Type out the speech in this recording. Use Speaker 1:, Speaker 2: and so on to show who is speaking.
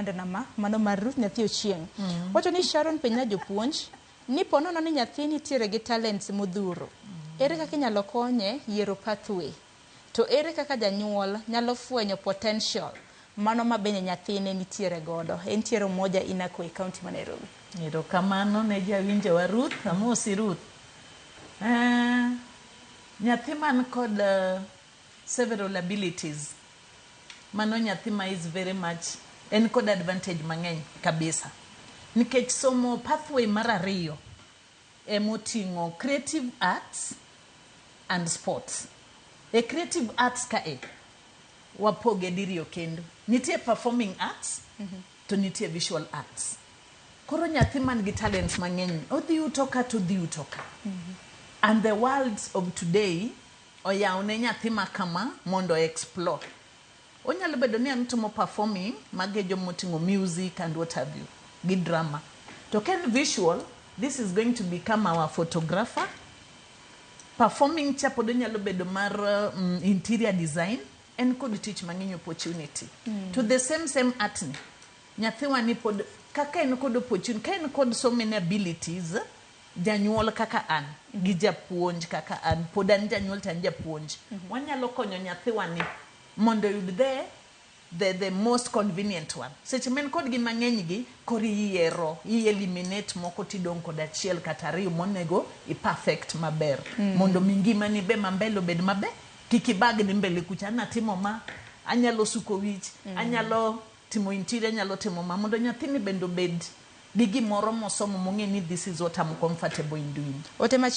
Speaker 1: Nama mano mar Ruth nyathi Ochieng. Wacho ni Sharon penjna jopuonj ni ponono ni nyathi nitiere gi talents modhuro. Ere kaka inyalo konye yiero pathway? To ere kaka janyuol nyalo fwenyo potential mano ma bende nyathine nitiere godo? Entiere Umoja Inako e county ma Nairobi.
Speaker 2: Erokamano ne jawinjowa Ruth, amosi Ruth. Nyathi man kod several abilities, mano nyathi ma is very much en kod advantage mang'eny kabisa. Nikech somo pathway mar ariyo emoting'o creative arts and sports. E creative arts kae, wapoge diriyo kendo. Nitie performing arts to nitie visual arts. Koro nyathi man gi talents mang'eny, odhi uto ka to odhi uto ka. And the world of today oyaw ne nyathi ma kama mondo explore. Onyalo bedo ni en timo performing, mage jomoting'o music and what have you, gi drama. To ka en visual, this is going to become our photographer. Performing cha pod onyalo bedo mar interior design, en kod tich mang'eny, opportunity. To the same same art ni, nyathiwa ni pod kaka en kod opportunity, ka en kod so many abilities, janyuol kaka an, gi japuonj kaka an, pod an janyuol to an japuonj. Wanyalo konyo nyathiwa ni mondo oyud the most convenient one. Seche ma en kod gi mang'eny gi, koro iyiero, i eliminate moko tidong' kod achiel kata ariyo monego i perfect maber. Mondo mi ngimani be ma mbele obed maber. Kik ibagni mbele kucha, natimo ma, anyalo suko wich, anyalo timo interior, anyalo timo ma, mondo nyathini bende obed gi gimoro mosomo mong'e ni this is what I'm comfortable in doing.
Speaker 1: Ote.